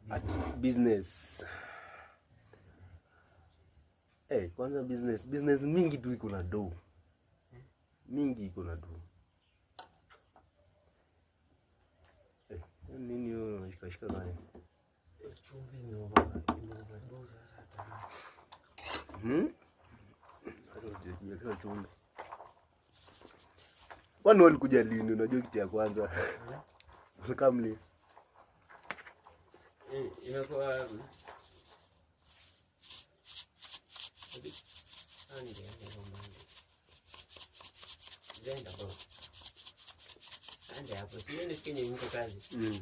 Ati business. Eh, kwanza business mingi tu iko na do. Mingi iko na do. Eh, nini hiyo unashikashika gani? Chumvi imeoverdose sasa hata. Hata hujajiwekea chumvi. Kwani walikuja lini? Unajua kitu ya kwanza. Kamli. Imekuwa Sunday ama Monday. Zenda bro. Sunday hapo. Sio ni siku yenye mko kazi.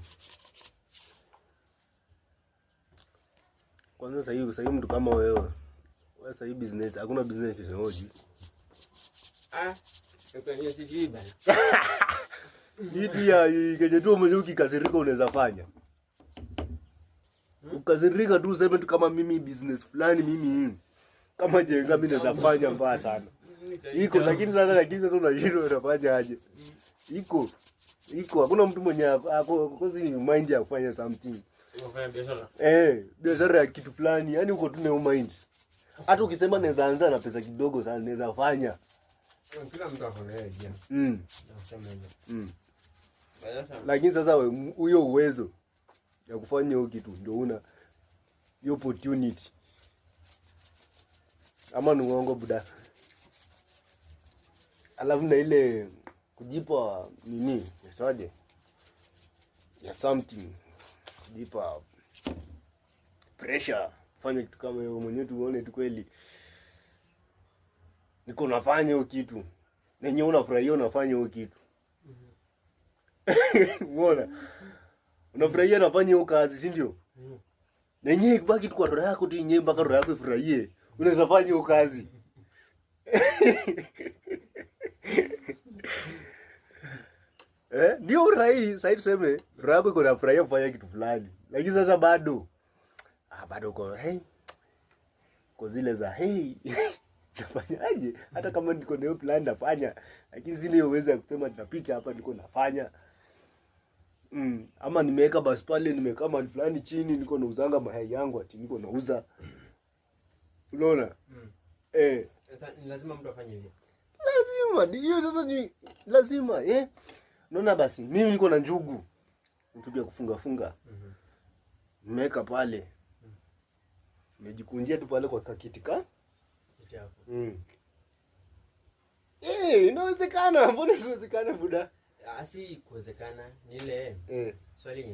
Kwanza sasa hivi mtu kama wewe. Wewe sasa hivi business, hakuna business kesho. Ah, kwa hiyo sijui bana. Kitu ya kenye tu mwenyewe ukikasirika unaweza fanya. Ukikasirika tu useme tu kama mimi business fulani mimi kama jenga mimi naweza fanya mbaya sana. Iko lakini sasa unashindwa unafanya aje? Iko. Iko hakuna mtu mwenye ako kozi ni mind ya kufanya something. Unafanya biashara. Eh, biashara ya kitu fulani, yani uko tu na hiyo mind. Hata ukisema naweza anza na pesa kidogo sana naweza fanya. Kila mtu ako na hiyo idea. Na kusema hivyo. Sasa Lakini sasa huyo uwezo ya kufanya hiyo kitu ndio una hiyo opportunity. Ama ni uongo buda? Alafu na ile kujipa nini, inaitwaje? Ya something. Kujipa pressure, fanya kitu kama hiyo mwenyewe tuone tu kweli niko nafanya hiyo kitu. Na yenyewe unafurahia unafanya hiyo kitu. Umeona? Unafurahia nafanya hiyo kazi, si ndio? Na yenyewe ikibaki tu kwa roho yako tu yenyewe mpaka roho yako ifurahie. Unaweza fanya hiyo kazi. Eh, ndio rahii, sasa tuseme roho yako iko nafurahia kufanya kitu fulani. Lakini sasa bado bado uko hey, kwa zile za hey nafanyaje? Hata kama niko na hiyo plan nafanya, lakini sina hiyo uwezo ya kusema nitapita hapa niko nafanya. Ama nimeweka basi pale, nimekaa mahali fulani chini niko nauzanga mayai yangu ati niko nauza. Unaona? Eh, Sasa ni lazima mtu afanye hivyo. Lazima hiyo sasa ni lazima eh. Unaona basi mimi niko na njugu. Njugu ya kufunga funga. Nimeweka pale. Nimejikunjia tu pale kwa kakiti ka. Kiti hapo. Eh, inawezekana. Mbona isiwezekane buda? Si kuwezekana ni ile swali yenye